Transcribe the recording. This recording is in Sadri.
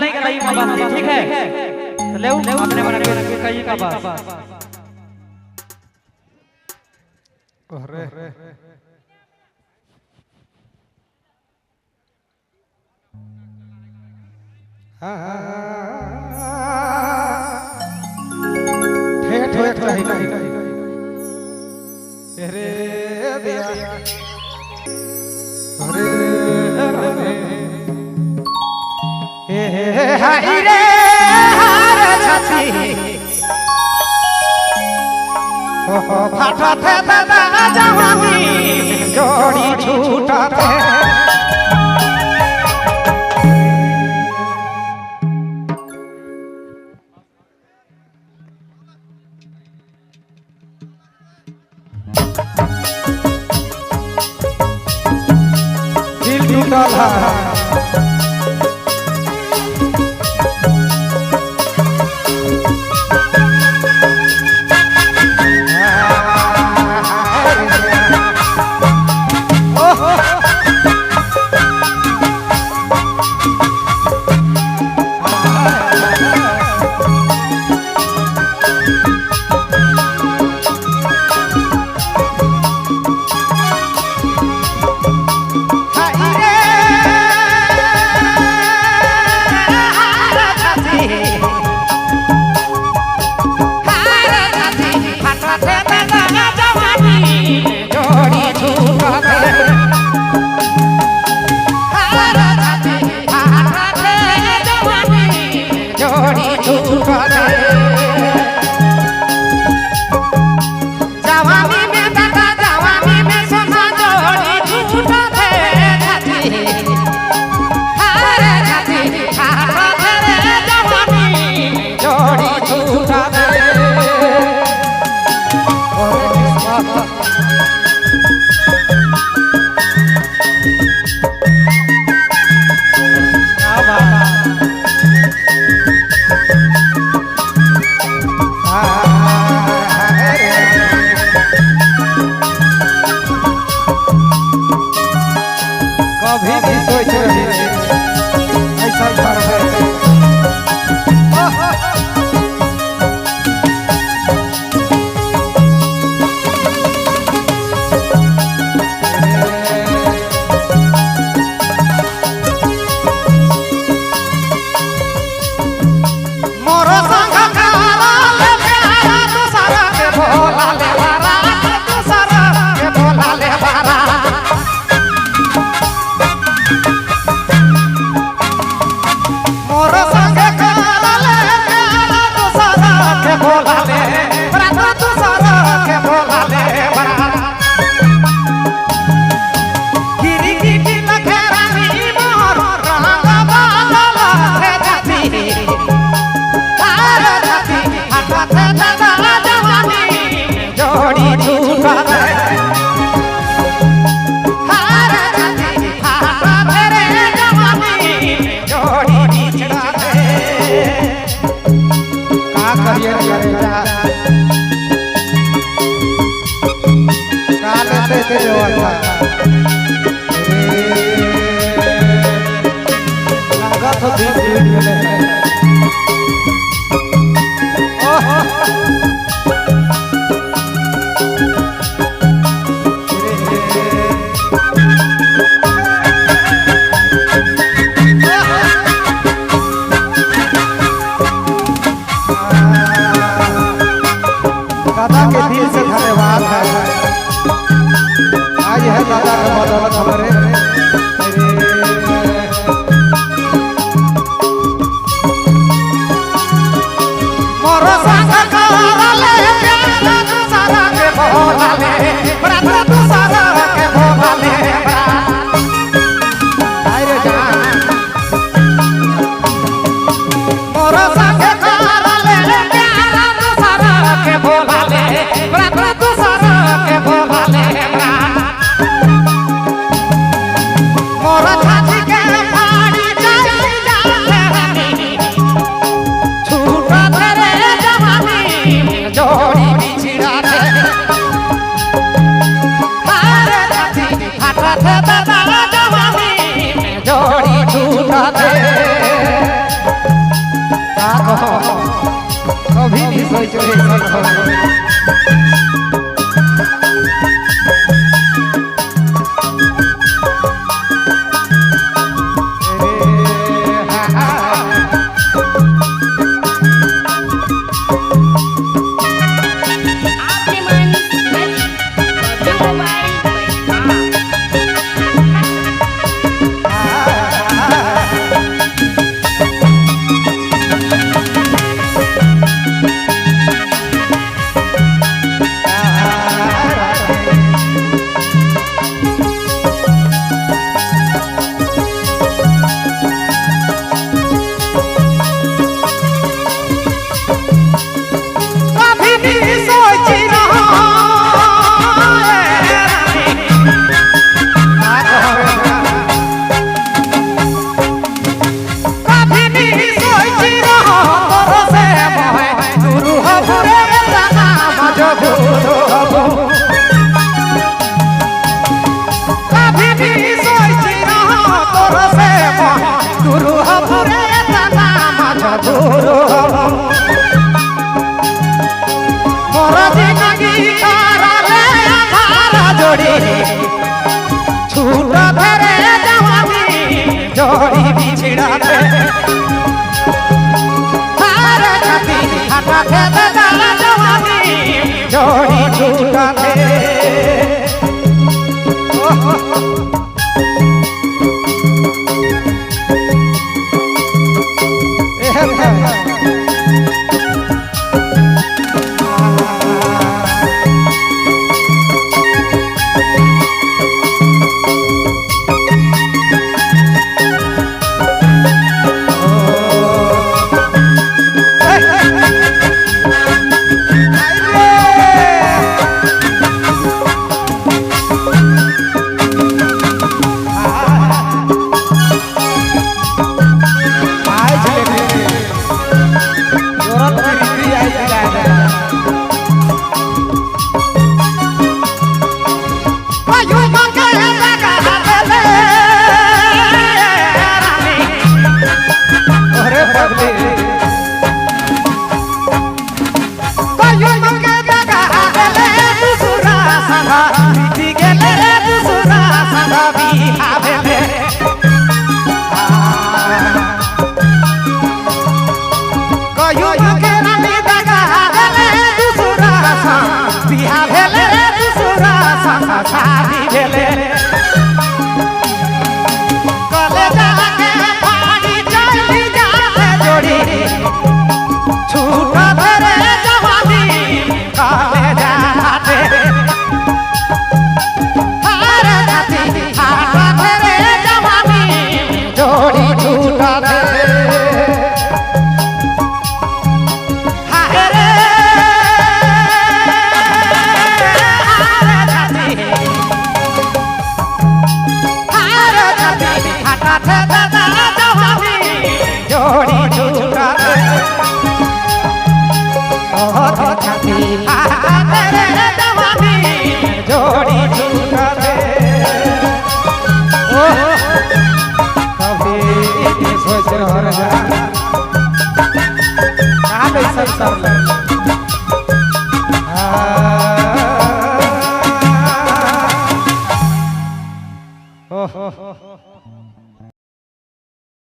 नहीं कलाई मां बात ठीक है। तो ले अपने मन के कई का बात। अरे ठेठ होए चाही अरे दिया अरे हे हे हाय रे हार छाती ओ फाटा थे दादा जवानी जोड़ी छूटा थे। दिल टूटा था कभी भी सोच रही ऐसा कर है। मोरो संग काला ले प्यारा तू सारा के भोला ले बारा तू सारा के भोला ले बारा मोरो संग काला ले प्यारा तू सारा के भोला ले बारा तू सारा के भोला ले बारा गिरी गिरी लखे रानी मोर रंग बादल से जाती जोड़ी छूटा का करिए करेगा का लेते थे जो था लागत हो दिल टूट गेले। दादा के दिल से धन्यवाद है। आज है दादा का बदौलत हमारे का कहो कभी नहीं सोचो ऐसा हो। रे हा आपने मन बबलू मोबाइल बैठा। कभी भी सोची रहो कभी भी सोची रहो तोर से मोहे गुरु हो रे तना मजबूर हो। कभी भी सोची रहो तोर से मोहे गुरु हो रे तना मजबूर हो। मोर जिंदगी कराले आधार जोड़ी छूट धरे जवानी जोड़ी बिछड़ा दे हार छाती हटा दे दादा जवानी जोड़ी छूट दे। कभी सोच रहा कहाँ कैसा सर।